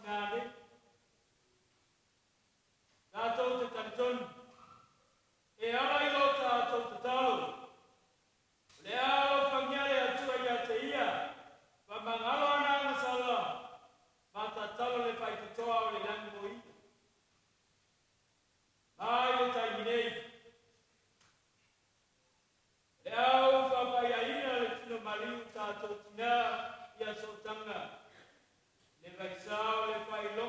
tinā nei. Tatou te talitonu, e ala i lo tatou tatalo, o le a alofagia le Atua ia te ia, faamagalo ana agasala, ma tatalo le faitotoa o le lagi mo ia. Ma i le taimi nei, o le a ou faapaiaina le tino maliu tatou tinā ia Sootaga, le vaisa o le faailoga.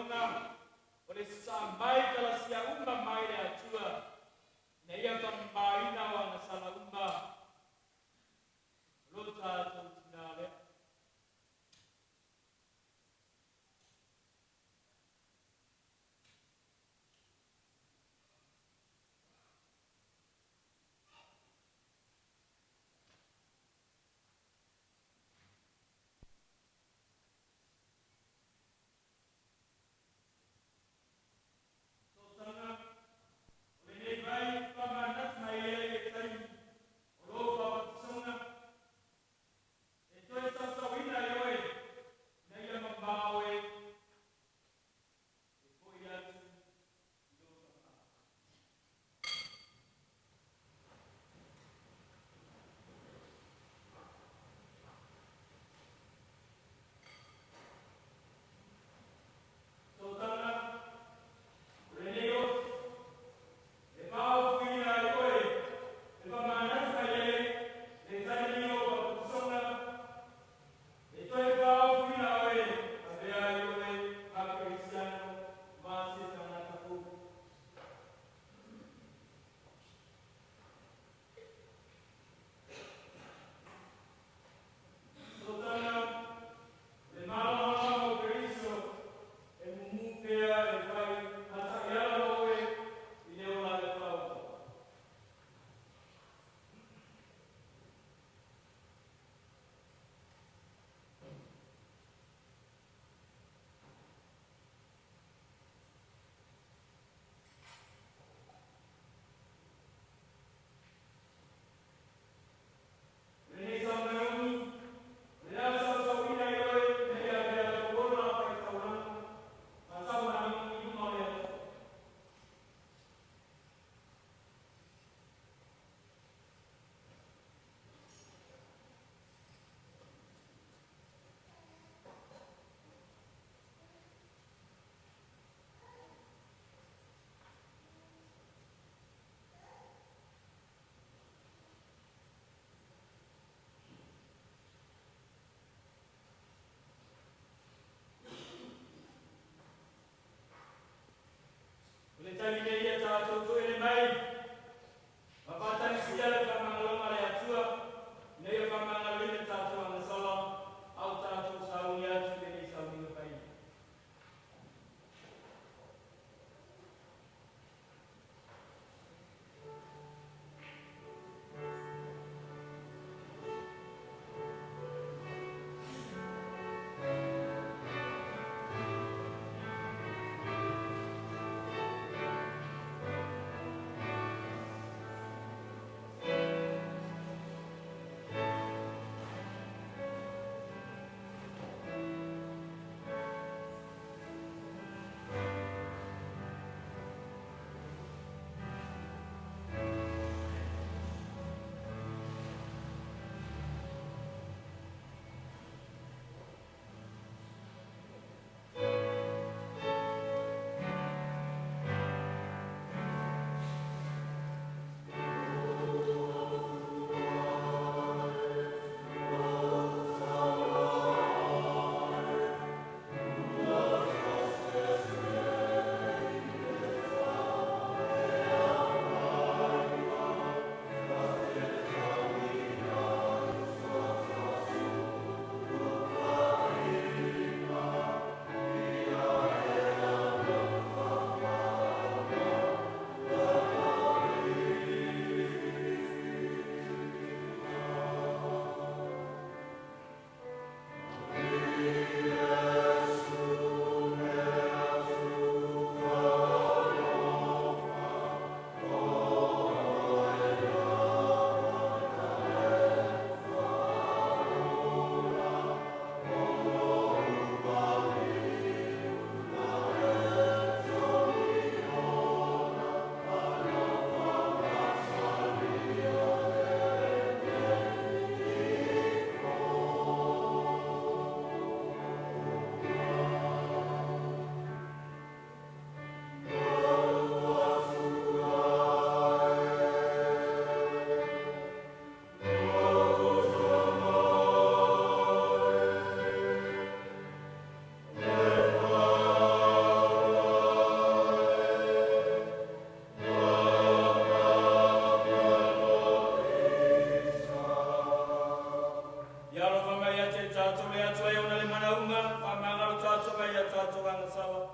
agasala,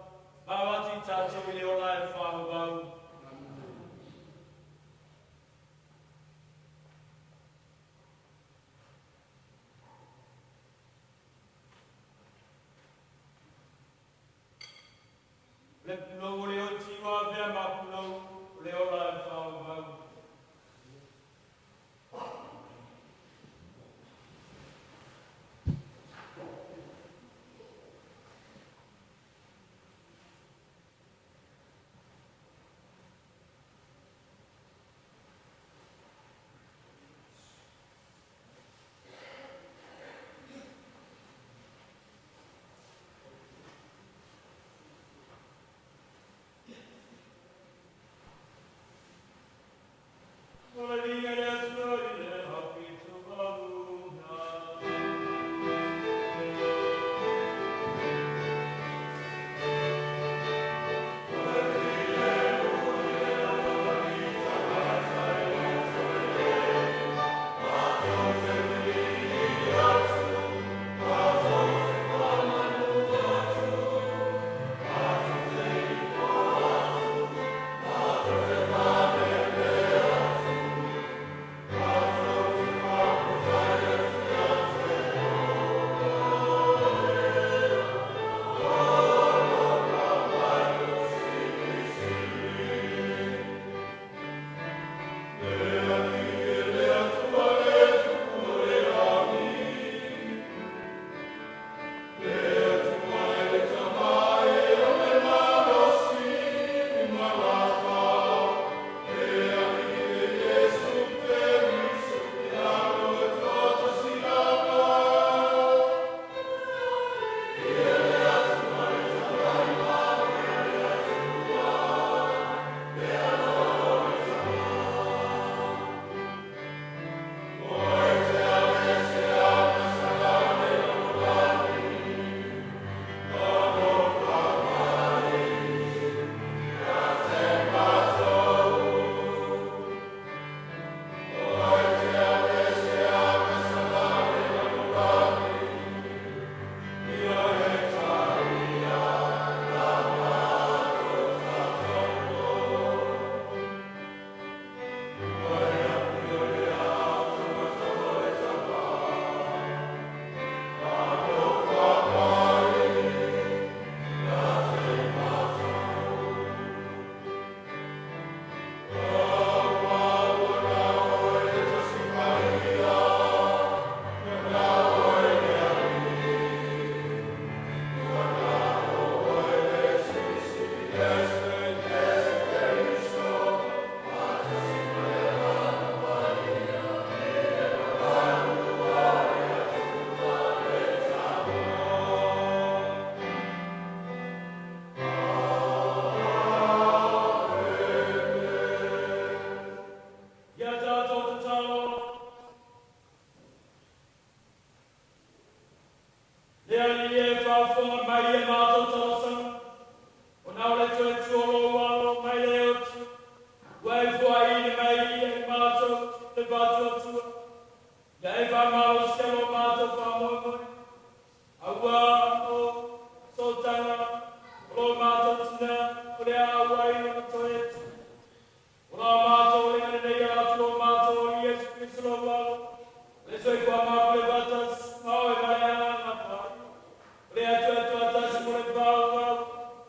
ma o atu i tātou i le ola e whaavavau. Le pulou o le oti ua avea ma pulou o le ola e whaavavau. O le viiga i le Atua i le aupito valuga. Ia tātou tatalo. Le Alii e faafofoga mai i a matou talosaga, ona o le toe tua o lou alo mai le oti, ua e foaiina mai ia i matou le faatuatua, ia e faamalosia lo matou faamoemoe, auā o sootaga o lo matou tinā o le a auai ona toe tu. O la matou le agalelei ala atu o matou Alii Iesu Keriso lou Alo, o le soifua ma le faatasi ma oe ma le Agaga Paia, o le Atua e toatasi mo le faavavau,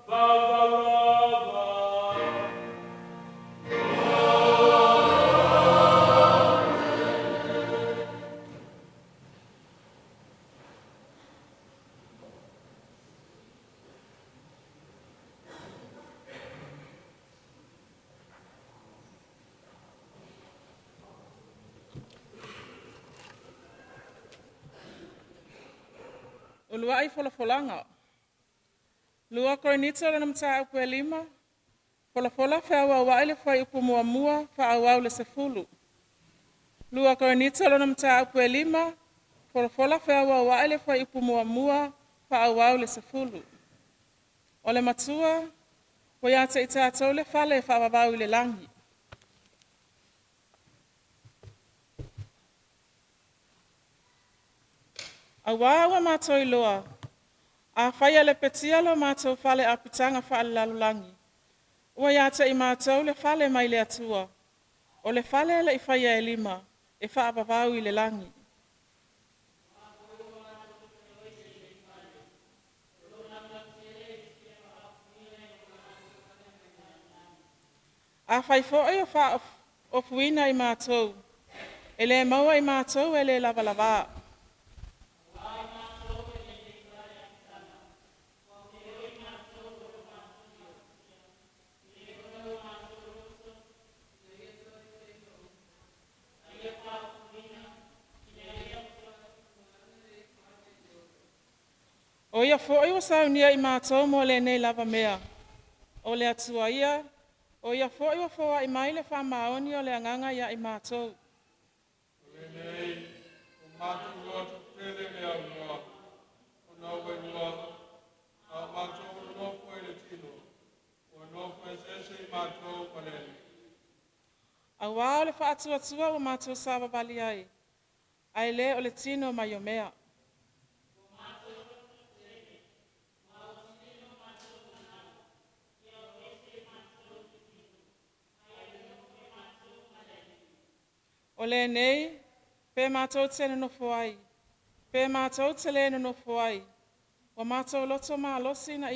faavavau lava. Uluai Folafolaga. 2 Korinito lona mataupu e 5, folafola feauauai le fuaiupu muamua faaauau le 10. 2 Korinito lona mataupu e 5, folafola feauauai le fuaiupu muamua faaauau le 10. O le matua, ua ia te i tatou le fale e faavavau i le lagi. Auā ua matou iloa, Afai e lepetia lo matou fale apitaga faalelalolagi, ua ia te i matou le fale mai le Atua, o le fale e le i faia e lima, e faavavau i le lagi. Afai foi o faaofuina i matou, e le maua i matou e le lavalavā. O ia foi ua saunia i matou mo lenei lava mea. O le Atua ia, o ia foi ua foai mai le faamaoni o le Agaga ia i matou. O lenei, ua matou lototetele i le aunoa, ona ua iloa, a o matou nonofo i le tino, ua nofo eseese i matou ma le Alii. Auā o le faatuatua ua matou savavali ai, ae le o le tino maiomea. O lenei, pe matou te nonofo ai, pe matou te le nonofo ai, ua matou loto malosi ina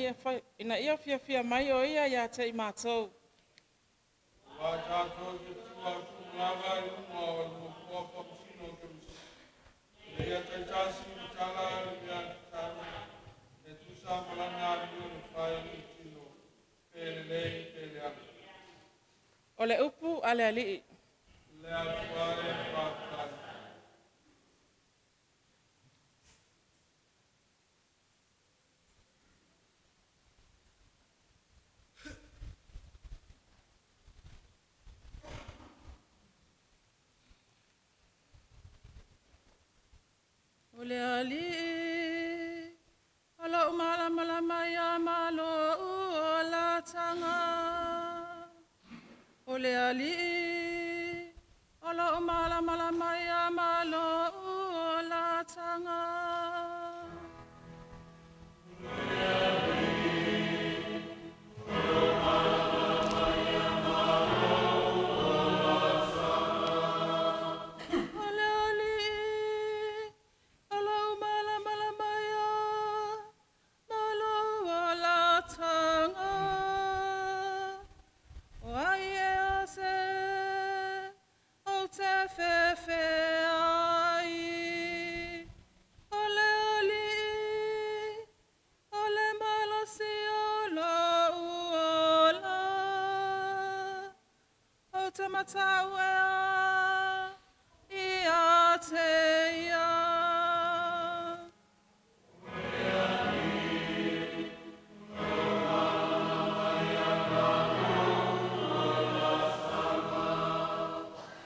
ia fiafia mai o ia ia te i matou. Aua tatou te tuu lava i luma o le Nofoa Faamasino o Keriso, ina ia taitasi matala le mea tatau e tusa ma lana amio na fai i le tino, pe lelei pe leaga. O le upu a le Alii. Le Atua e faafetai. O le Alii o lou malamalama ia ma lou olataga. O le Alii o lou malamalama ia ma lou olataga. O le Alii o lou malamalama ia ma lou olataga. O ai ea se ou te fefe ai. O le Alii o le malosi o lou ola. Ou te matau ea ia te ia.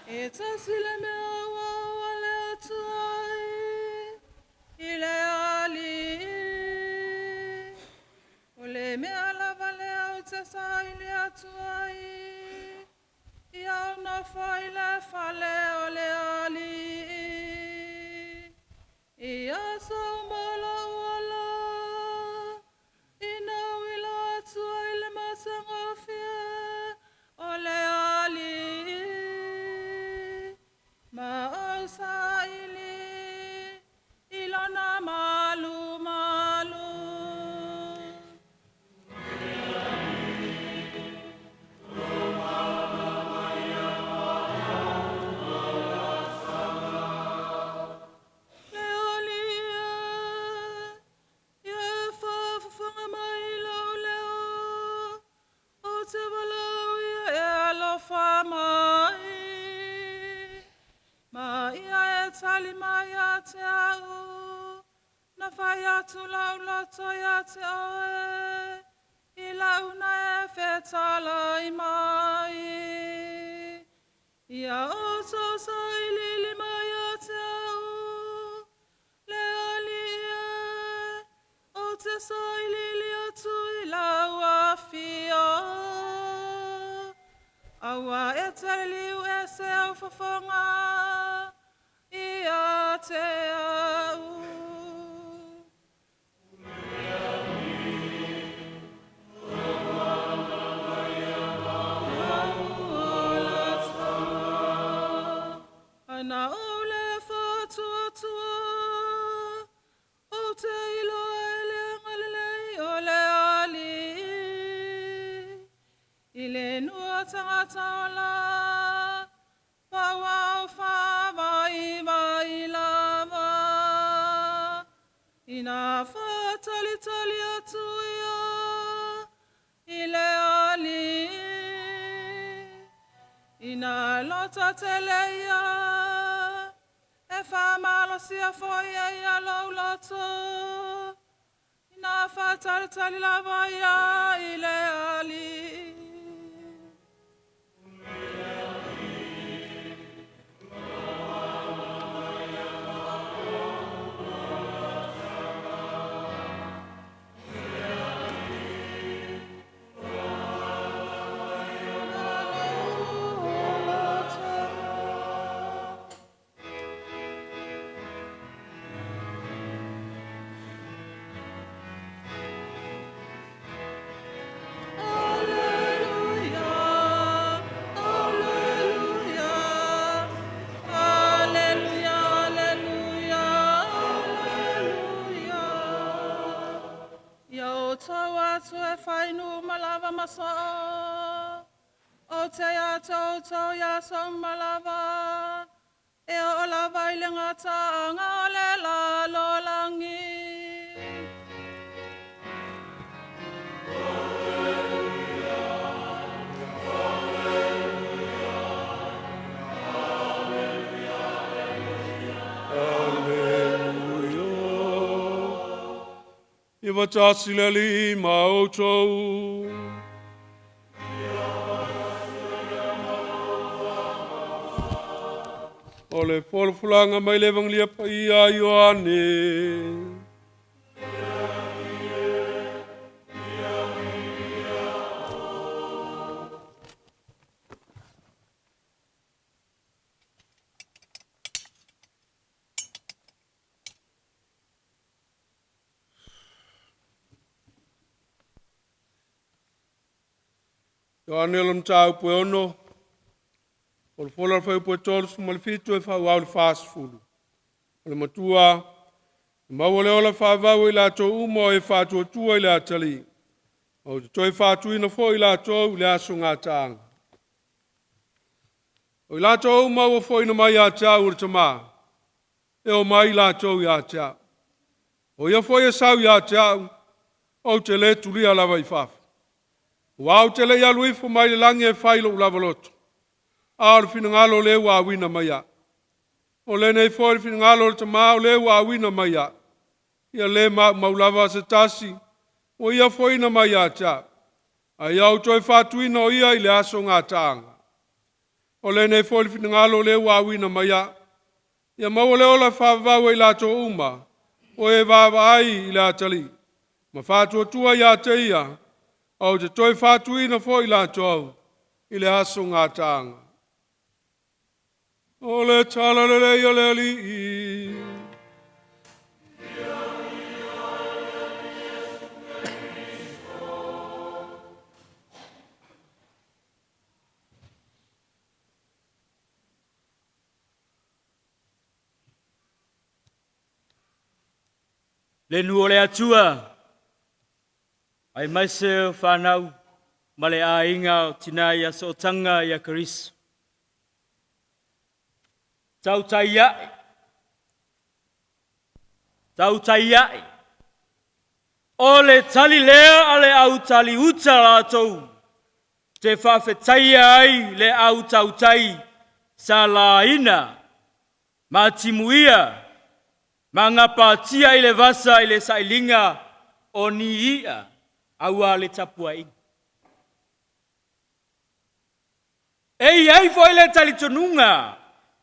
E tasi le mea ua ale atu ai i le Alii. O le mea lava lea ou te saili atu ai, ia ou nofo i le fale o le Alii. I aso uma o lou ola, ina ou iloa atu ai le matagofie o le Alii. Ma ou saili i lona malumalu. Le Alii e, ia e faafofoga mai i lou leo, ou te valaau ia e alofa mai. Ma ia e tali mai ia te au, na fai atu lau loto ia te oe, i lau na e fetalai mai. Ia outou sailiili mai ia te au, le Alii e, ou te sailiili atu i lau afioga. Aua e te liu ese au fofoga ia te au. nuu o tagata ola, faaauau faavaivai lava. Ina faatalitali atu ia i le Alii, ina lototele ia, e faamalosia foi e ia lou loto, ina faatalitali lava ia i le Alii. Alleluia, Alleluia, Alleluia, Alleluia, Alleluia. Ia outou atu e fai nuu uma lava ma soo, ou te ia te outou i aso uma lava, e oo lava i le gataaga o le lalolagi. Alleluia. Ia faatasi le Alii ma outou. O le folafolaga mai le Evagelia Paia a Ioane. Ioane o le mataupu e 6, folafola le fuaiupu e 37 e faaauau i le 40. O le matua, e maua le ola faavavau e i latou uma o e faatuatua i le Atalii, ou te toe faatuina foi i latou i le aso gataaga. O i latou uma ua foaiina mai ia te au e le Tama, e omai i latou ia te au. O ia foi e sau ia te au, ou te le tulia lava i fafo. Aua ou te le i alu ifo mai le lagi e fai lou lava loto, a o le finagalo o le ua auina mai au. O lenei foi le finagalo o le Tama o le ua auina mai au, ia le maumau lava se tasi ua ia foaiina mai ia te au, a ia ou toe faatuina o ia i le aso gataaga. O lenei foi le finagalo o le ua auina mai au, ia maua le ola faavavau e i latou uma o e vaavaai i le Atalii ma faatuatua ia te ia, a ou te toe faatuina foi i latou i le aso gataaga. O le tala lelei a le Alii. Le nuu o le Atua, aemaise o fanau ma le aiga o tina ia sootaga ia Keriso. Tautai ae, tautai ae, o le tali lea a le au taliuta latou te faafetaia ai le au tautai sa laina ma timuia ma gapatia i le vasa i le sailiga o ni i'a aua le tapuaiga. E i ai foi le talitonuga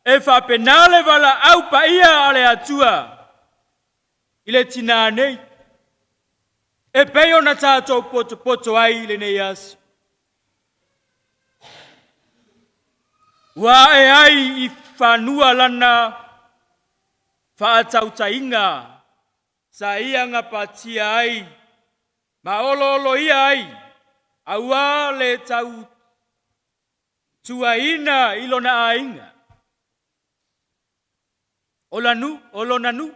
e faapena le valaau paia a le Atua i le tinā nei, e pei ona tatou potopoto ai i lenei aso. Ua ae ai i fanua lana faatautaiga sa ia gapatia ai ma olooloia ai aua le tau tuaina i lona aiga, o lanu o lona nuu,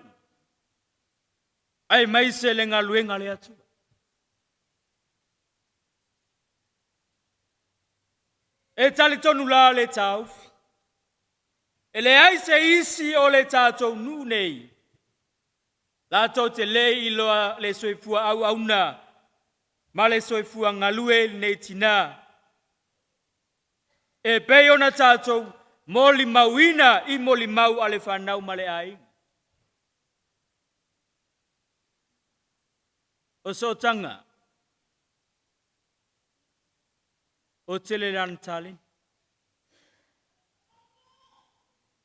aemaise le galuega a le Atua. E talitonu la le taofi, e leai se isi o le tatou nuu nei latou te le iloa le soifua auauna ma le soifua galue i lenei tinā, e pei ona tatou molimauina i molimau a le fanau ma le aiga. O sootaga o tele lana taleni.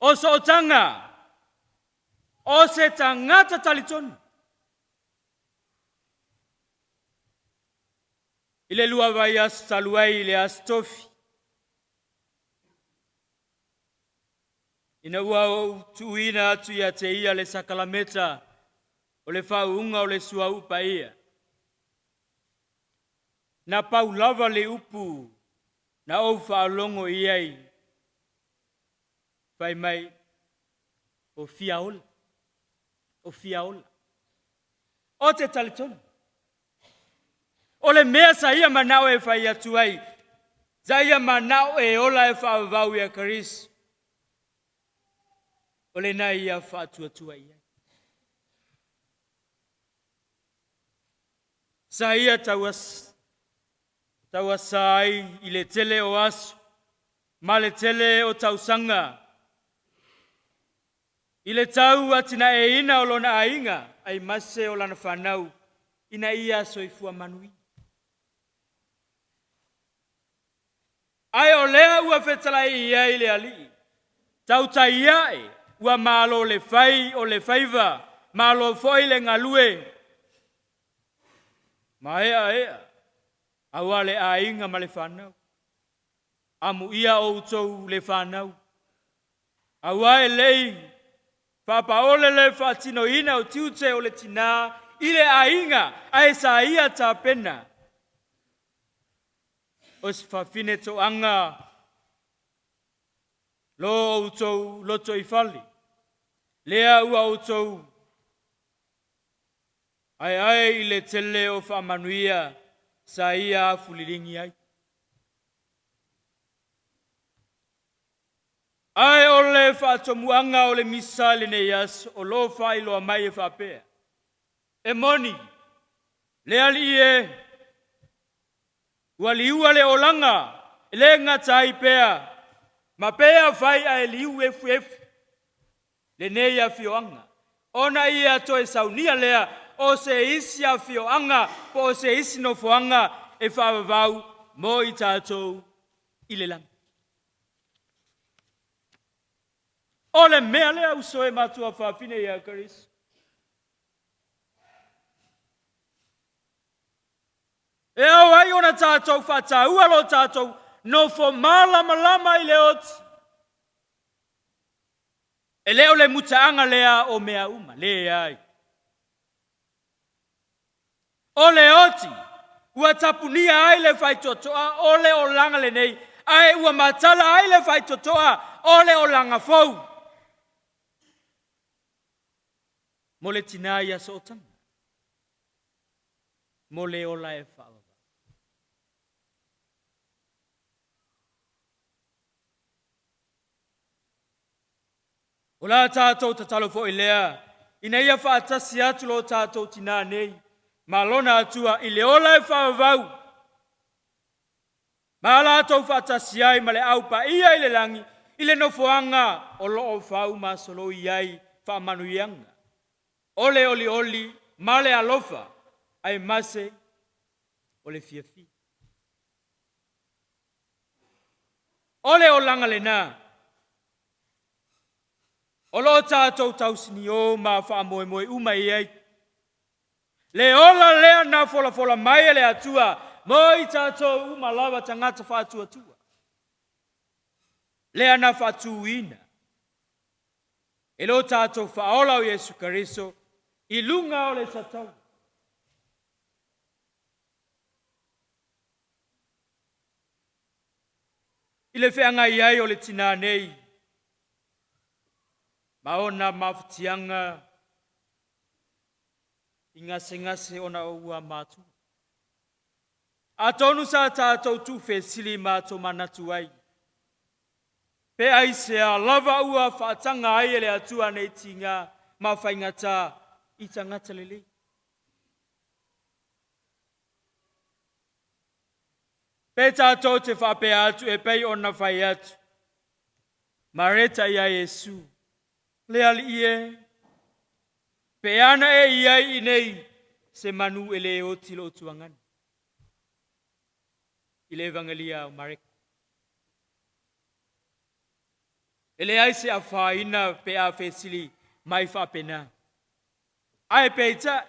O sootaga o se tagata talitonu. I le lua vaiaso talu ai i le Aso Tofi, ina ua ou tuuina atu ia te ia le sakalameta o le faauuga o le suauu paia, na pau lava le upu na ou faalogo i ai, fai mai, o fia ola, o fia ola. O te talitonu, o le mea sa ia manao e fai atu ai, sa ia manao e ola e faavavau ia Keriso, o lena ia faatuatua i ai. Sa ia tauasa ai i le tele o aso ma le tele o tausaga i le tau atinaeina o lona aiga aemaise o lana fanau ina ia soifua manuia. Ae o lea ua fetalai i ai le Alii, tautai ae ua malo le fai o le faiva, malo foi le galue, maeaea aua le aiga ma le fanau. Amuia outou le fanau, aua e le i faapaole le faatinoina o tiute o le tinā i le aiga, ae sa ia tapena o se fafine toaga lo outou lotoifale, lea ua outou aeae i le tele o faamanuia sa ia afuliligi ai. Ae o le faatomuaga o le misa i lenei aso o lo o faailoa mai e faapea, e moni, le Alii e, ua liua le olaga, e le gata ai pea, ma pea fai ae liu efuefu lenei afioaga, ona ia toe saunia lea o se isi afioaga po o se isi nofoaga e faavavau mo i tatou i le lagi. O le mea lea uso e matua fafine ia Keriso. E ao ai ona tatou faataua lo tatou nofo malamalama i le oti. E le o le mutaaga lea o mea uma, leai. O le oti ua tapunia ai le faitotoa o le olaga lenei, ae ua matala ai le faitotoa o le olaga fou. Mo le tinā ia sootaga, mo le ola e faavavau. O la tatou tatalo foi lea, ina ia faatasi atu lo tatou tinā nei ma lona Atua i le ola e faavavau, ma latou faatasi ai ma le au paia i le lagi i le nofoaga o lo o faumasoloi ai faamanuiaga o le olioli ma le alofa aemaise o le fiafia. O le olaga lena o lo o tatou tausinio ma faamoemoe uma i ai. Le ola lea na folafola mai e le Atua mo i tatou uma lava tagata faatuatua. Lea na faatuina e lo tatou Faaola o Iesu Keriso i luga o le sataua. I le feagai ai o le tinā nei ma ona mafatiaga i gasegase ona ua matua. Atonu sa tatou tuufesili ma tomanatu ai. Pe aisea lava ua faataga ai e le Atua nei tiga ma faigata i tagata lelei? Pe tatou te faapea atu e pei ona fai atu Mareta iā Iesu, Le Alii e, pe ana e i ai i inei se manu e le oti lou tuagana. I le Evagelia o Mareko. E leai se afaina pe a fesili mai faapena. Ae peitai,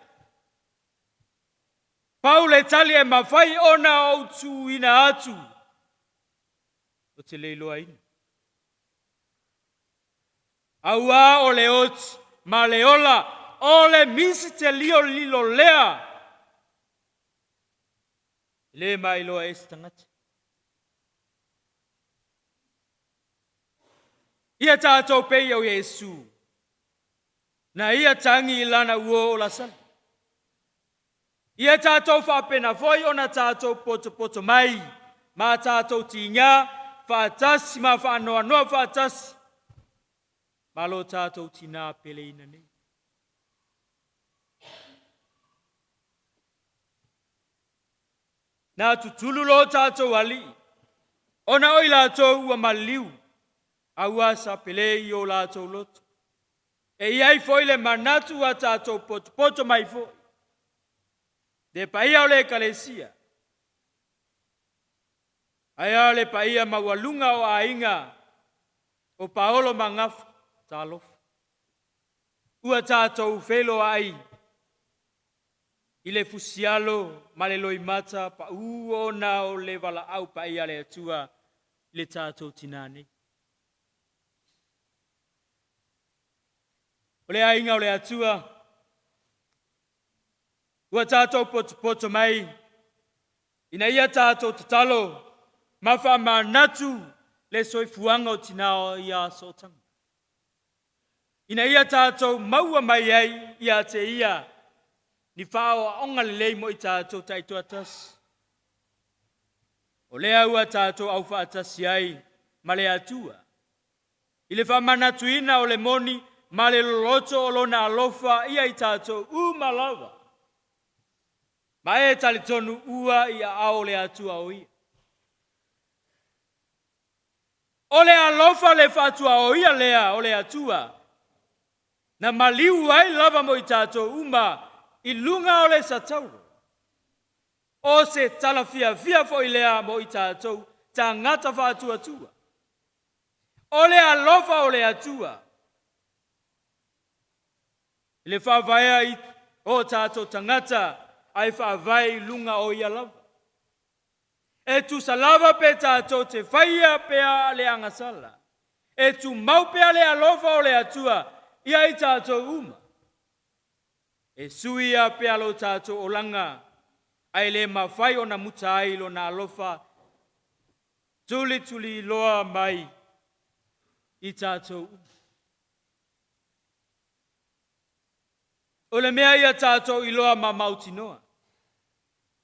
pau le tali e mafai ona ou tuuina atu, ou te le iloaina. Auā o le oti ma le ola o le misitelio lilo lea, e le mailoa e se tagata. Ia tatou pei o Iesu, na ia tagi i lana uō o Lasalo. Ia tatou faapena foi ona tatou potopoto mai ma tatou tiga faatasi ma faanoanoa faatasi ma lo tatou tinā peleina nei. Na tutulu lo tatou Alii, ona o i latou ua maliliu, auā sa pele i o latou loto. E i ai foi le manatu ua tatou potopoto mai foi, le paia o le Ekalesia, ae a le paia maualuga o aiga o Paolo ma Gafa, talofa. Ua tatou feiloai i le fusialo ma le loimata paū ona o le valaau paia a le Atua i le tatou tinā nei. O le aiga o le Atua, ua tatou potopoto mai ina ia tatou tatalo ma faamanatu le soifuaga o tinā o ia sootaga, ina ia tatou maua mai ai ia te ia ni faaoaoga lelei mo i tatou taitoatasi. O lea ua tatou aufaatasi ai ma le Atua i le faamanatuina o le moni ma le loloto o Lona alofa ia i tatou uma lava. Ma e talitonu ua i aao o le Atua o ia. O le alofa le faatuaoia lea o le Atua na maliu ai lava mo i tatou uma i luga o le satauro. O se tala fiafia foi lea mo i tatou tagata faatuatua. O le alofa o le Atua i le faavaea i o tatou tagata ae faavae i luga o ia lava. E tusa lava pe tatou te faia pea le agasala, e tumau pea le alofa o le Atua ia i tatou uma. E suia pea lo tatou olaga, ae le mafai ona muta ai lona alofa tulituliloa mai i tatou uma. O le mea ia tatou iloa ma mautinoa,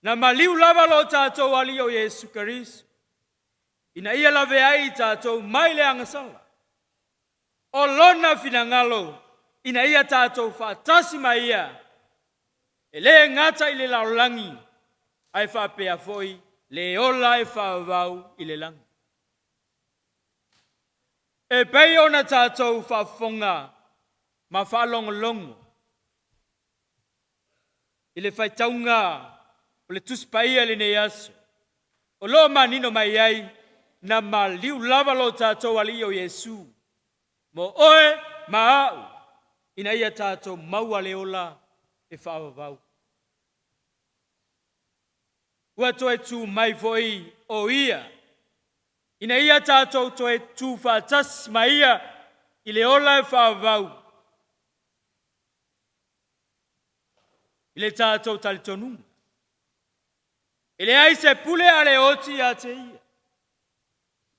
na maliu lava lo tatou Alii o Iesu Keriso, ina ia lavea ai i tatou mai le agasala. O lona finagalo ina ia tatou faatasi ma ia, e le gata i le lalolagi, ae faapea foi le ola e faavavau i le lagi. E pei ona tatou faafofoga ma faalogologo i le faitauga o le Tusi Paia i lenei aso, o lo o manino mai ai na maliu lava lo tatou Alii o Iesu mo oe ma au ina ia tatou maua le ola e faavavau. Ua toe tu mai foi o ia ina ia tatou toe tu faatasi ma ia i le ola e faavavau i le tatou talitonuga. E leai se pule a le oti ia te ia.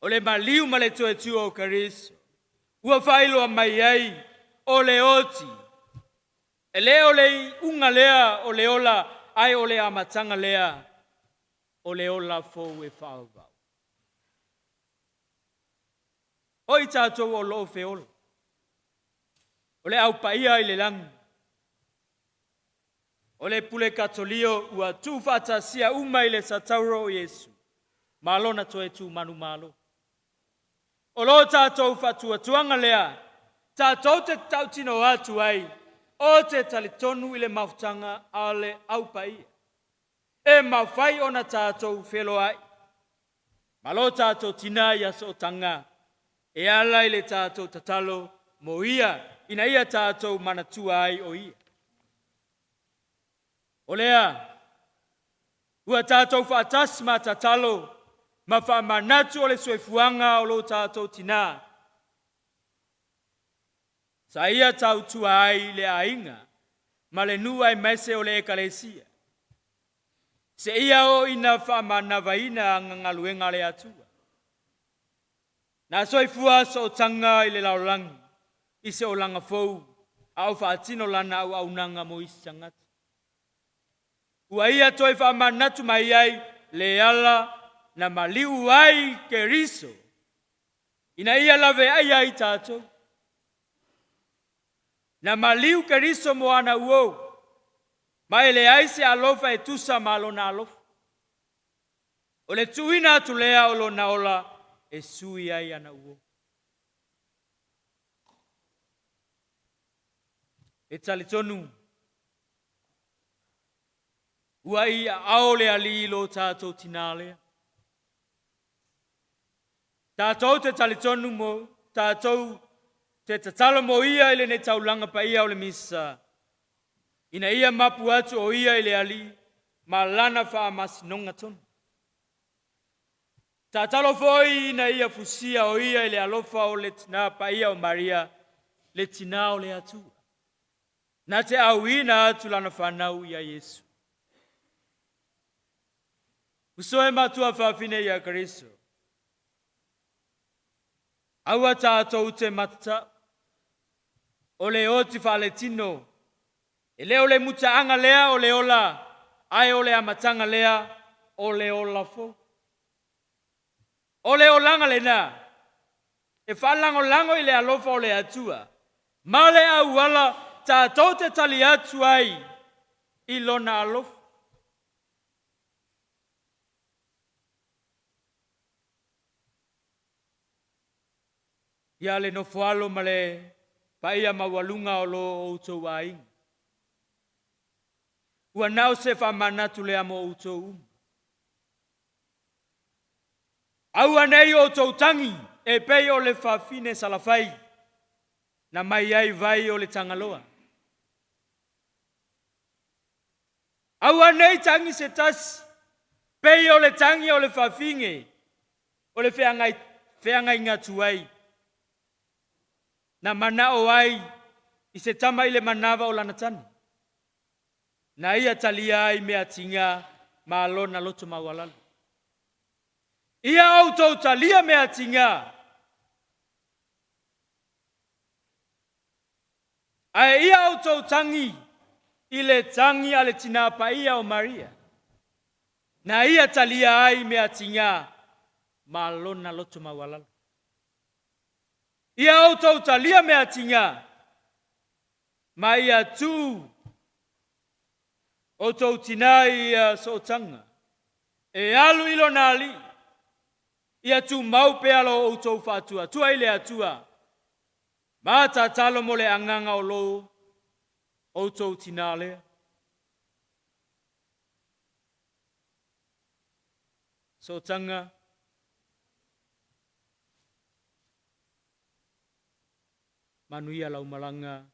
O le maliu ma le toe tu o Keriso ua faailoa mai ai o le oti. E le o le iuga lea o le ola, ae o le amataga lea o le ola fou e faavavau. O i tatou o lo o feola, o le au paia i le lagi, o le pule Katolio ua tuufaatasia uma i le satauro o Iesu, ma lona toe tu manumalo. O lo tatou faatuatuaga lea, tatou te tautino atu ai, o te talitonu i le mafutaga a le au paia. E mafai ona tatou feloai ma lo tatou tinā ia sootaga e ala i le tatou tatalo mo ia ina ia tatou manatua ai o ia. O lea ua tatou faatasi ma tatalo ma faamanatu o le soifuaga o lo tatou tinā, sa ia tautua ai le aiga ma le nuu aemaise o le ekalesia, seia oo ina faamanavaina aga galuega a le Atua. Na soifua sootaga i le lalolagi i se olaga fou a o faatino lana auaunaga mo isi tagata. Ua ia toe faamanatu mai ai le ala na maliu ai Keriso ina ia laveai ai tatou. Na maliu Keriso mo ana uo, ma e leai se alofa e tusa ma lona alofa. O le tuuina atu lea o lona ola e sui ai ana uo. E talitonu ua i aao le Alii lo tatou tinā lea. Tatou te talitonu mo, tatou te tatalo mo ia i lenei taulaga paia o le Misa, ina ia mapu atu o ia i le Alii ma lana faamasinoga tonu. Tatalo foi ina ia fusia o ia i le alofa o le tinā paia o Maria, le tinā o le Atua, na te auina atu lana fanau ia Iesu. Uso e matua fafine ia Keriso, aua tatou te matatau, o le oti faaletino, e le o le mutaaga lea o le ola, ae o le amataga lea o le ola fou. O le olaga lena, e faalagolago i le alofa o le Atua, ma le auala tatou te tali atu ai i lona alofa. Ia le nofoalo ma le paia maualuga o lo outou aiga. Ua na o se faamanatu lea mo outou uma. Aua nei outou tagi e pei o le fafine salafai na mai ai vai o le Tagaloa. Aua nei tagi se tasi pei o le tagi o le fafine o le feagai, feagaiga tuai na manao ai i se tama i le manava o lana tane. Na ia talia ai mea tiga ma lona loto maualalo. Ia outou talia mea tiga, ae ia outou tagi i le tagi a le tinā paia o Maria, na ia talia ai mea tiga ma lona loto maualalo. Ia outou talia mea tiga, ma ia tuu outou tinā i ia sootaga e alu i lona alii, ia tumau pea lo outou faatuatua i le Atua, ma tatalo mo le agaga o lo outou tinā lea. Sootaga manuia lau malaga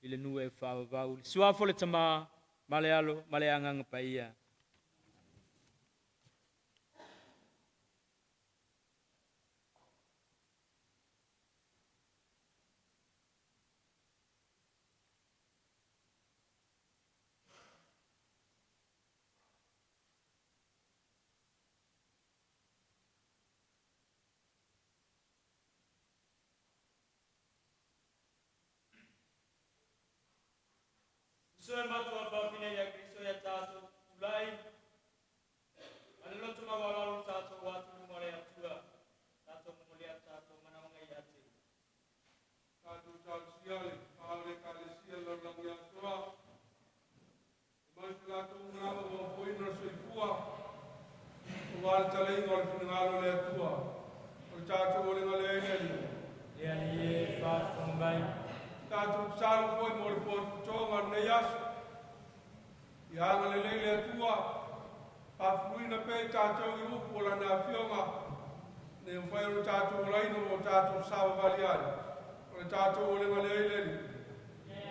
i le nuu e faavavau. I le suafa o le Tama ma le Alo ma le Agaga Paia. Uso e matua fafine ia Keriso ia tatou tutulai, ma le loto maualalo tatou o atu i luma o le Atua, tatou momolia tatou manaoga. Aua le taleiga o le finagalo o le Atua. O le tatou olega lea i le Alii. Le Alii e faafofoga mai. Tatou tatalo foi mo le potopotoga o lenei aso. Ia agalelei le Atua, faafuluina pea i tatou i upu o Lana Afioga, ina ia mafai ona tatou olaina ma o tatou savavali ai. O le tatou olega lea i le Alii.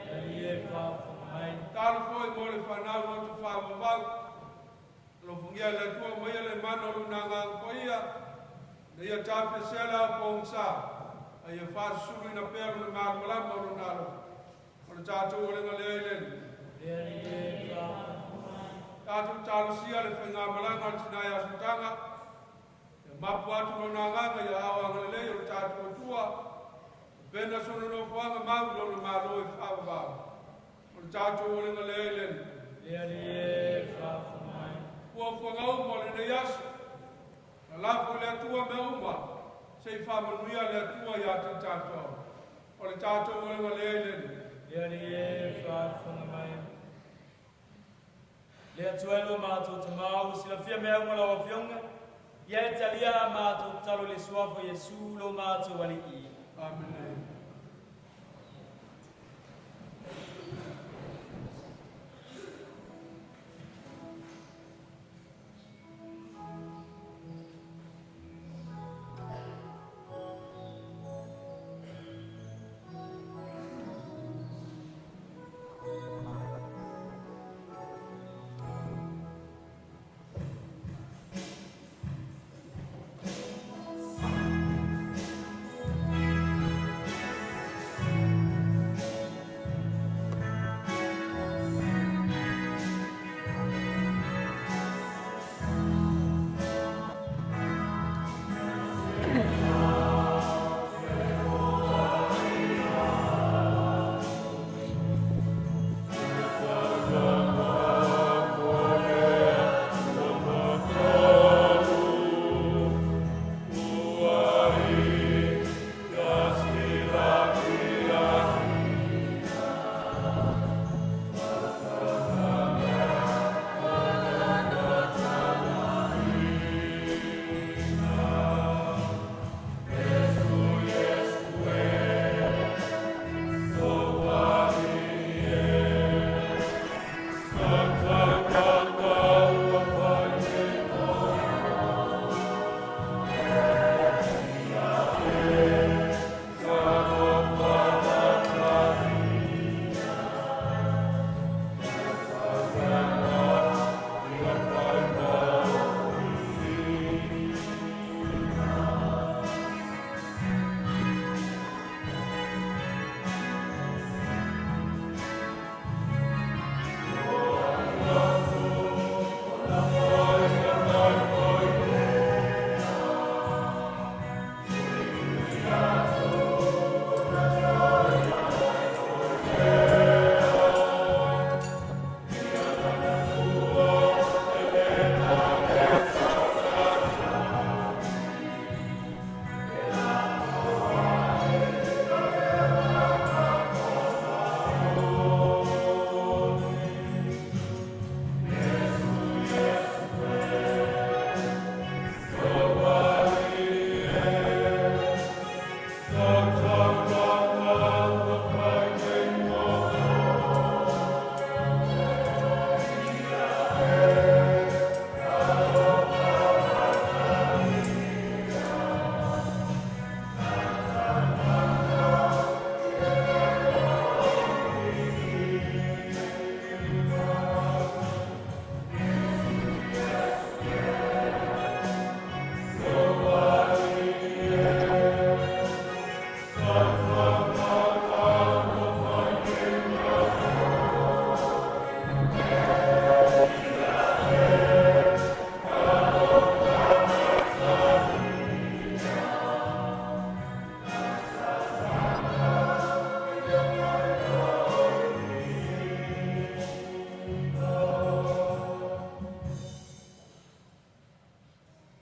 Le Alii e faafofoga mai. Tatalo foi mo le fanau loto faavavau. Alofagia e le Atua aumaia le mana o Lona Agaga Paia, ina ia tafiesea le ao pogisa, a ia faasusuluina pea Lona malamalama o Lona alofa. O le tatou olega lea i le Alii. Le Alii e faafofoga mai. Tatou talosia le faigamalaga a le tina ia Sutaga, ia mapu atu Lona Agaga i aao agalelei o le tatou Atua, pena sona nofoaga mau i Lona Malo e faavavau. O le tatou olega lea i le Alii. Le Alii e faafofoga mai. Fuafuaga uma o lenei aso, na lafo i le Atua mea uma, se i faamanuia le Atua ia te tatou. O le tatou olega lea i le Alii. Le Alii e faafofoga mai. Le Atua e lo matou Tamā, ua silafia mea uma lau Afioga, ia e talia a matou tatalo i le suafa o Iesu lo matou Alii. Amene.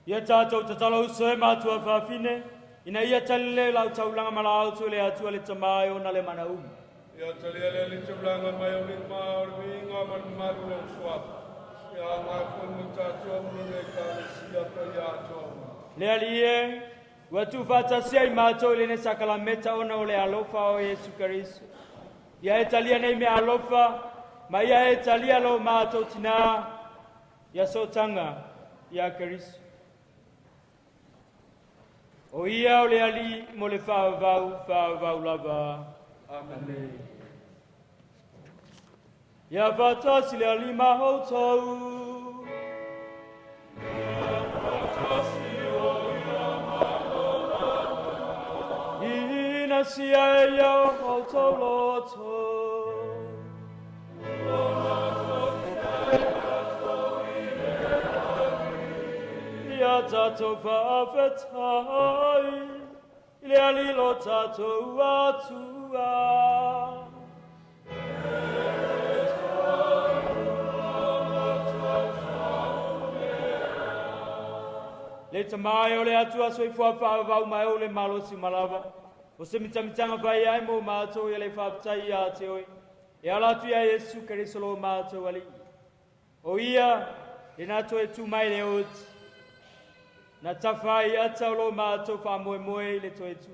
Ia tatou tatalo uso e matua fafine, ina ia tali lelei lau taulaga ma la autu le Atua le Tamā e ona le mana uma. Ia talia le Alii taulaga mai ou lima o le viiga ma le mamalu o lou suafa. Ia aoga foi mo tatou ma lona Ekalesia paia. Le Alii e, ua tuufaatasia i matou i lenei sakalameta ona o le alofa o Iesu Keriso. Ia e talia nei meaalofa, ma ia e talia lo matou tinā, ia sootaga ia Keriso. O ia o le Alii mo le faavavau, faavavau lava. Amene. Ia faatasi le Alii ma outou. Ina sia e ia o outou loto. Ia tatou faafetai i le Alii lo tatou Atua. Le Tama e o le Atua soifua faavavau ma e ou le malosi uma lava. O se mitamitaga fai ai mo matou ia le faafetai ia te oe. E ala atu ia Iesu Keriso lo matou Alii. O ia lena toe tu mai le oti. Na tafa ai ata o lo matou faamoemoe i le toe tu.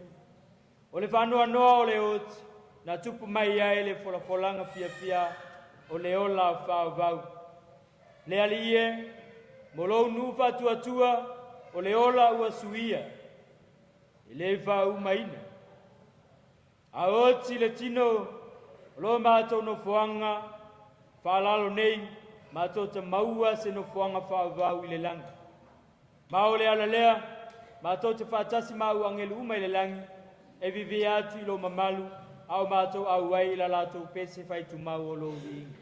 O le faanoanoa o le oti, na tupu mai ai le folafolaga fiafia o le ola faavavau. Le Alii e, mo lou nuu faatuatua, o le ola ua suia, e le faaumaina. A oti le tino o lo matou nofoaga faalalo nei, matou te maua se nofoaga faavavau i le lagi. Ma o le ala lea, matou te faatasi ma au agelu uma i le lagi, e viviia atu i lo mamalu, a o matou auai i la latou pese faitumau o lou viiga.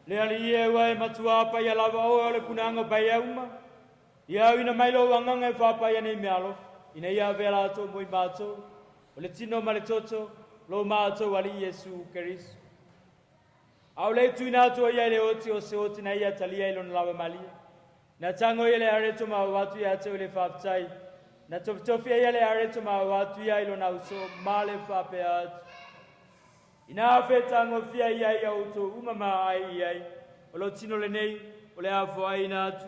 Le Alii e ua e matua paia lava oe o le punaga o paia uma. Ia auina mai lou agaga e faapaia nei meaalofa, ina ia avea latou mo i matou, o le tino ma le toto, lo matou Alii Iesu Keriso. A o le tuuina atu o ia i le oti o se oti na ia talia i lona lava malie. Na tago ia le areto ma au atu ia te oe le faafetai. Na tofitofi ia le areto ma au atu ia i lona uso ma le faapea atu. Ina fetagofia ia ia outou uma ma ai i ai, o lo tino lenei o le a foaiina atu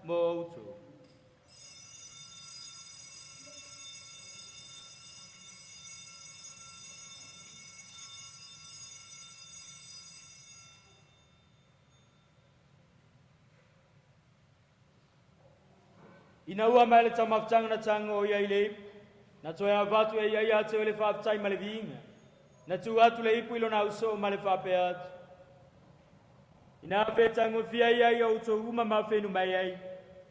mo outou. Ina ua mai le taumafataga na tago o ia i le ipu, na toe avatu e ia ia te oe le faafetai ma le viiga. Na tuu atu le ipu i lona uso ma le faapea atu. Ina fetagofia ia ia outou uma ma fenu mai ai,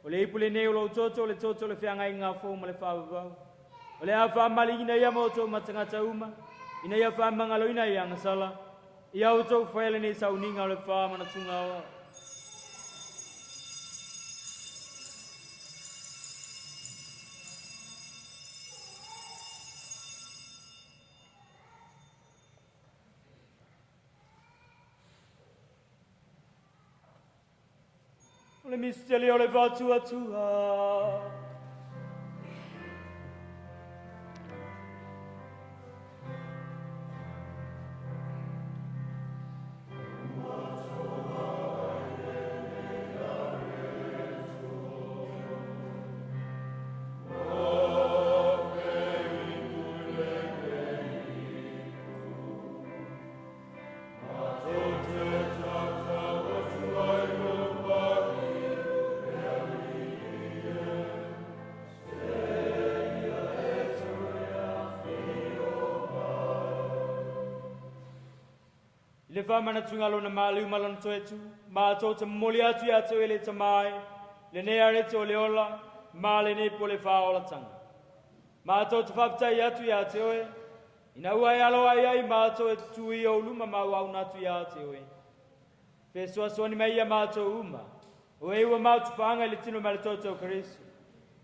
o le ipu lenei o lou toto o le toto o le feagaiga fou ma le faavavau. O le a faamaliina ia ma outou matagata uma, ina ia faamagaloina i agasala, ia outou faia lenei sauniga o le faamanatuga o au. O le misiteli o le faatuatua. I le faamanatuga lona maliu ma lona toetu, matou te momoli atu ia te oe le Tama e, lenei arete o le ola, ma lenei po le faaolataga. Matou te faafetai atu ia te oe, ina ua e aloai ai matou e tutū i ou luma ma auauna atu ia te oe. Fesoasoani mai ia matou uma, o e ua mautufaaga i le tino ma le toto o Keriso,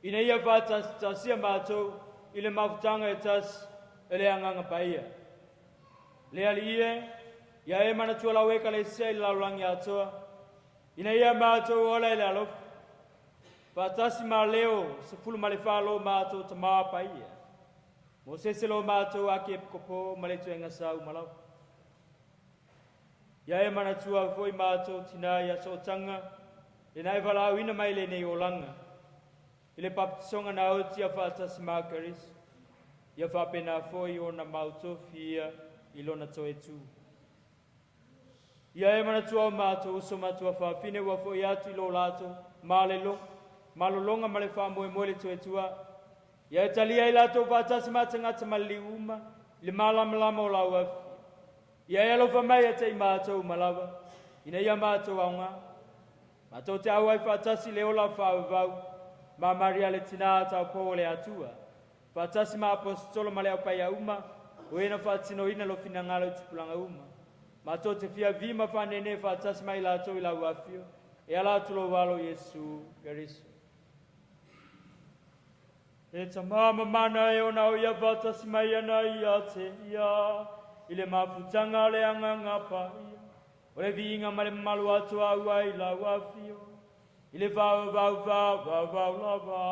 ina ia faatasitasia matou i le mafutaga e tasi e le Agaga Paia. Le Alii e, ia e manatua lau Ekalesia i le lalolagi atoa, ina ia matou ola i le alofa, faatasi ma leo 14 lo matou Tamā Paia, Mosese lo matou Akiepikopo ma le tuaiga sau ma lava. Ia e manatua foi matou tinā ia sootaga, le na e valaauina mai lenei olaga, i le papatisoga na oti ia faatasi ma Keriso, ia faapena foi ona mautofi ia i lona toetu. Ia e manatua o matou uso matua faafine ua foi atu i lo latou malelo, malologa ma le faamoemoe le toetua. Ia e talia i latou faatasi ma tagata maliliu uma i le malamalama o lau afi. Ia e alofa mai ia te i matou uma lava, ina ia matou aoga. Matou te auai faatasi le ola faavavau, ma Maria le tina taupou o le Atua, faatasi ma aposetolo ma le aupaia uma, o e na faatinoina lo finagalo i tupulaga uma. Matou te fia ma faanene faatasi mai latou i lau afio, e ala atu lou alo Iesu Keriso. E Tama mamana e ona o ia faatasi mai ana ia te ia, i le mafutaga le Agaga Paia, o le viiga ma le mamalu atoa auai i lau afio, i le faavavau faavavau lava.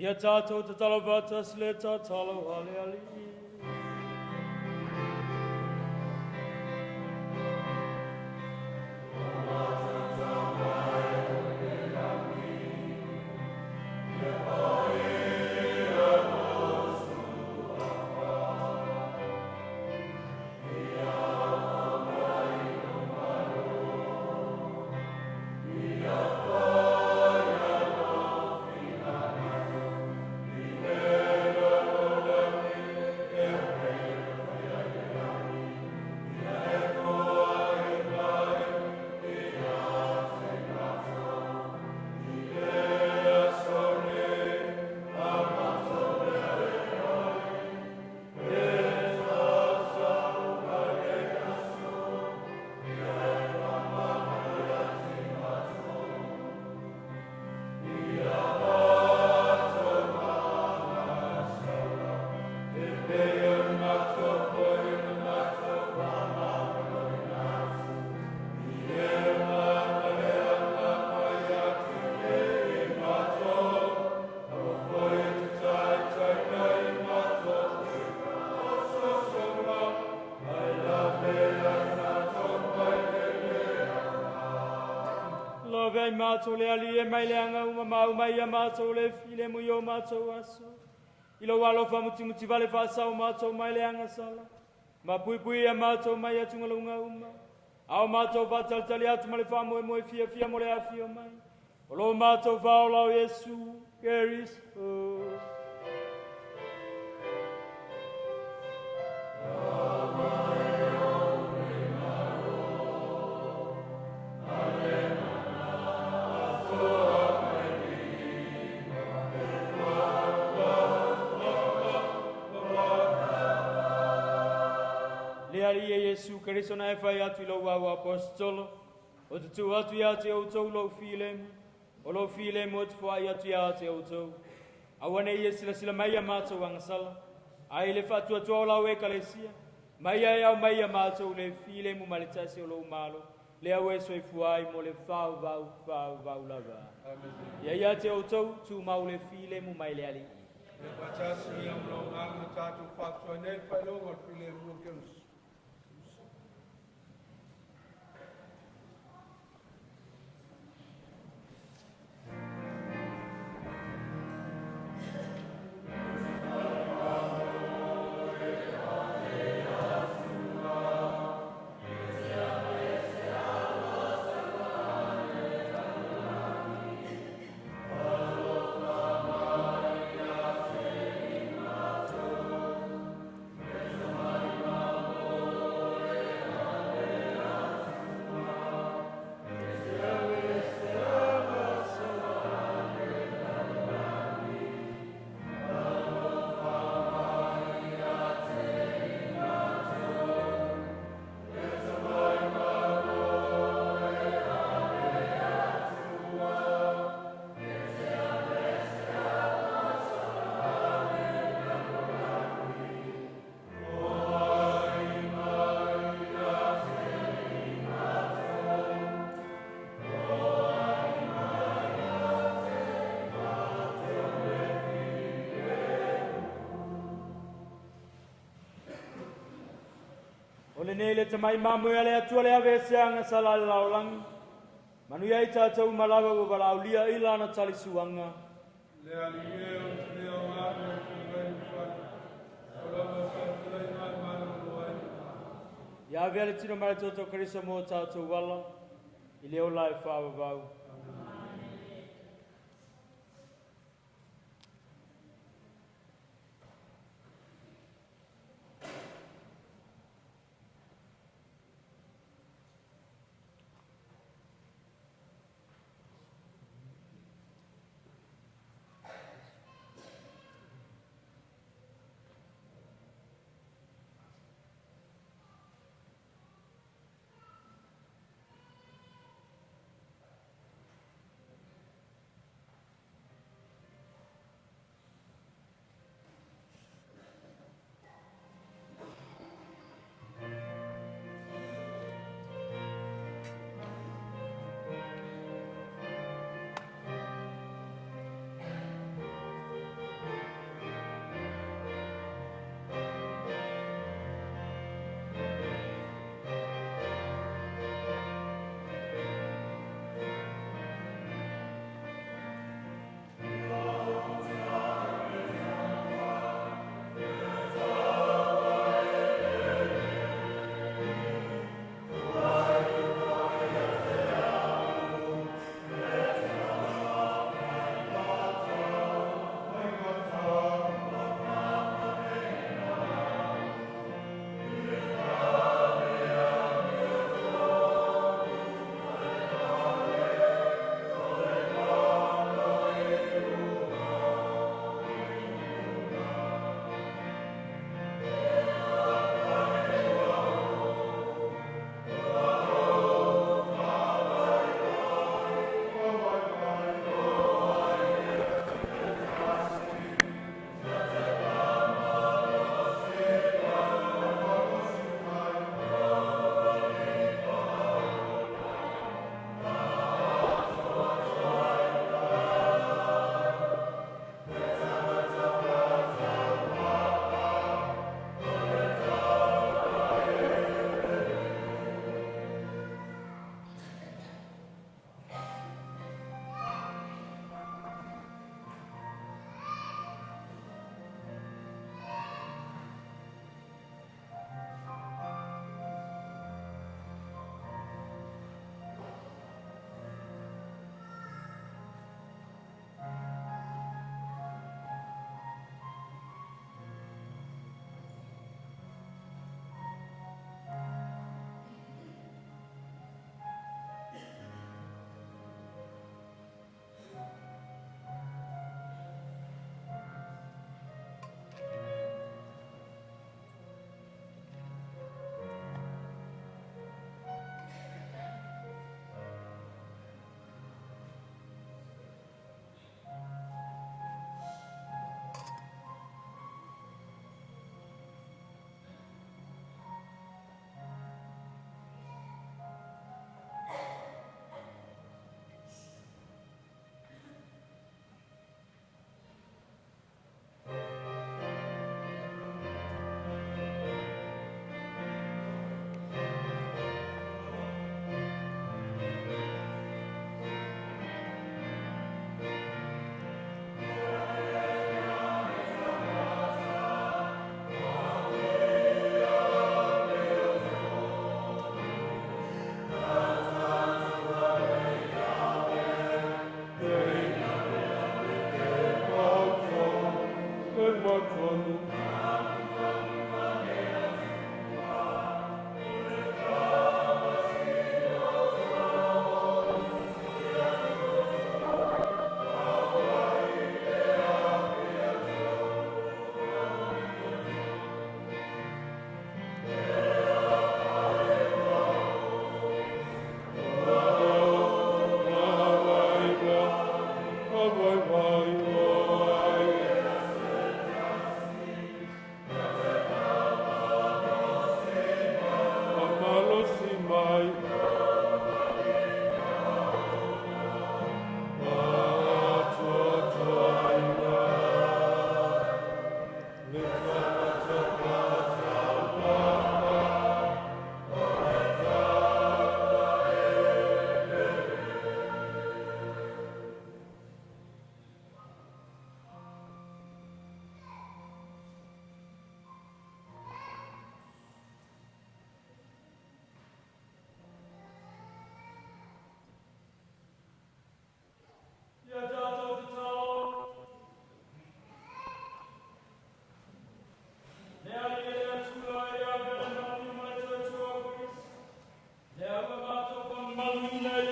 Ia tātou tatalo faatasi le tatalo a le Alii. Love ai mātou le ali e mai le anga uma mau mai ia mātou le file mu i o mātou aso. I lo alofa mutimuti vale whaasau mātou mai le anga sala. Ma pui pui ia mātou mai atungalunga uma. Ao mātou whaatalitali atu ma le whaamoe moe fia fia mo le awhio mai. O lo mātou whaola o Iesu Keriso. Le ali e Iesu Keriso na e whai atu i lau au apostolo, o te tū atu ia te outou lou filemu, o lou filemu o te fuai atu ia te outou. Aua nei e silasila mai ia mātou agasala, ai le faatuatua o lau ekalesia, mai ia e au mai ia mātou le filemu ma le tasi o lou malo, le au e soifua ai mo le faavavau faavavau lava. Amen. Ia ia te outou, tumau le filemu mai le Alii. Le faatasi ia ma lou agaga tatou faatuai nei le faailoga o le filemu o Keriso. Lenei le tamai mamoe a le Atua le aveeseaga sala a le lalolagi. Manuia ai tatou uma lava ua valaaulia i lana talisuaga. Le Alii e, ou te le aoga mo le fai, o lava faafetalaiga e malolo ai. Ia avea le tino ma le toto o Keriso mo tatou ala i le ola e faavavau.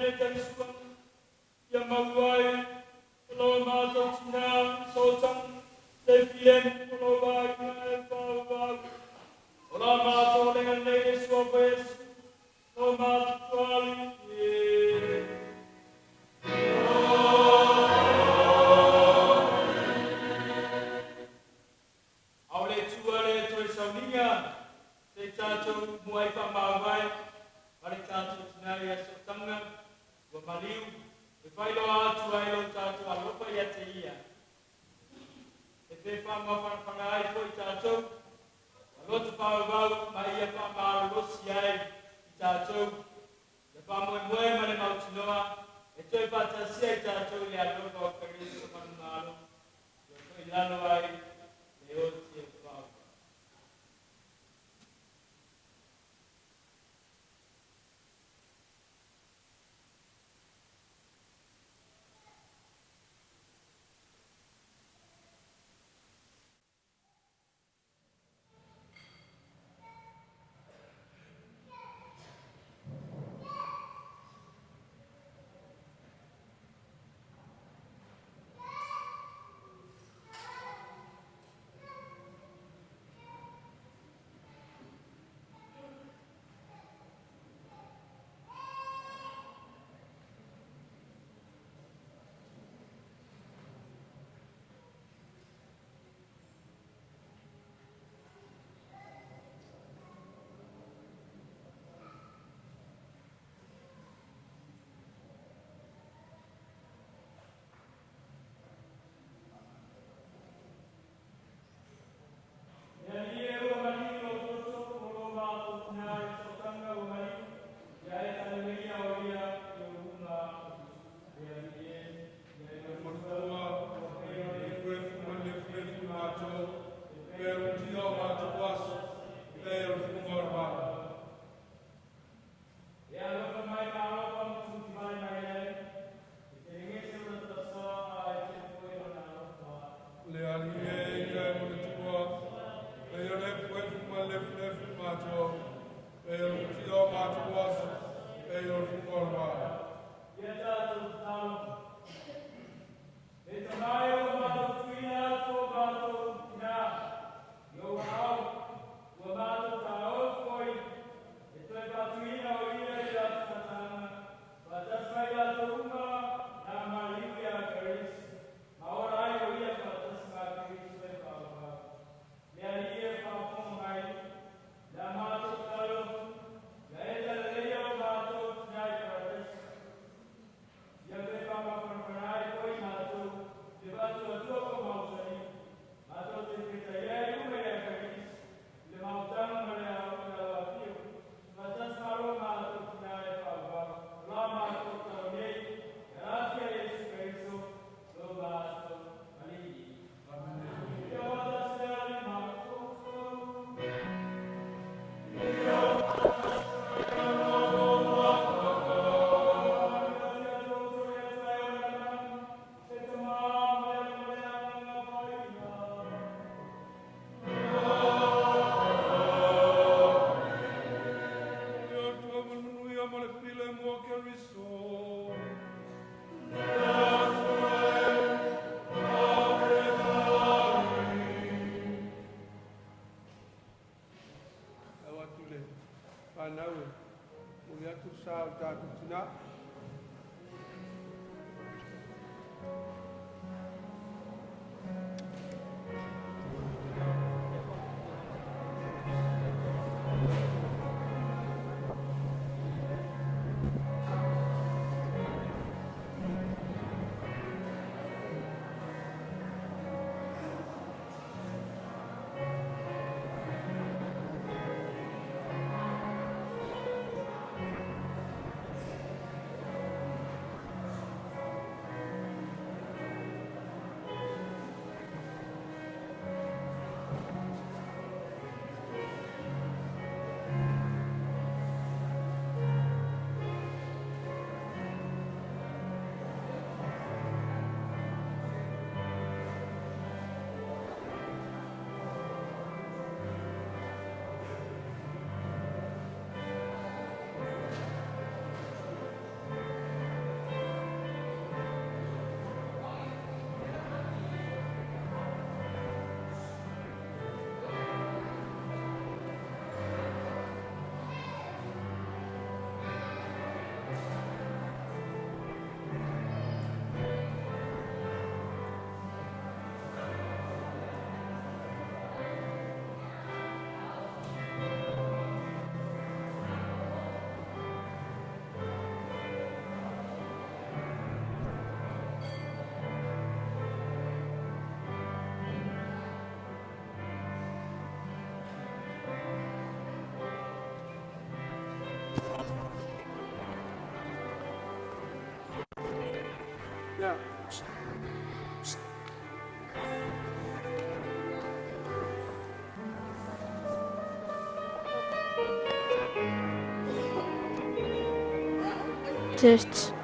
le talisuaga ia maua ai o lo matou tinā sotaga le filemu o lo vaaiga e faaauau. O la matou lega nei le suafa Iesu lo matou Alii. A o le Atua le toe sauniga se i tatou muai faamavae ma le tatou tinā ia Sootaga ua maliu e faailoa atu ai lo tatou alofa ia te ia. E pe faamafanafana ai foi tatou, ma loto faaauau ma ia faamalolosi ai i tatou, le faamoemoe ma le mautinoa e toe faatasia i tatou i le alofa o Keriso manumalo, ua toilalo ai le oti e fau. Le Alii e ua maliu lou toto o lo matou tinā i Sootaga ua maliu, ia e taleleia o ia i ou uma o le Alii e, ia e Matua, lefulefu ma lefulefu matou, e o le tia o matou aso, e o le fuga o le vaa. E alofa mai ma alofa matumatimai mai ai, e telegese o na tasoa a e tele foi lona alofa. Le Alii e ia e mo le tua, e o lefulefu ma lefulefu matou, e o le tia o matou aso, e o le fuga o le vaa. Ia tatou tatalo. Le tamai o matou tuuina atu o matou tinā, i ou aao, ua matou taofi foi, e toe faatuina o ia i latou mataaga, faatasi mai latou uma na maliu ia Keriso, ma ola ai o ia faatasi ma Keriso e faaauau. Le Alii e faafofoga mai, la matou tatalo, ia e taleleia o matou tinā i parataiso. Ia pe faamafanafana ai foi matou, le faatuatua po mausali, matou te fetaiai uma ia Keriso, i le mautaga ma le alafio, faatasi ma lo matou tinā e faaauau. O la matou tatalo nei, ia latia Iesu Keriso, lo matou Alii. Ia faatasi le Alii ma outou. Le Atua ma le manuia ma le filemu o Keriso. Au atu le whanau e muli atu sa o tātou tina. Ia Test.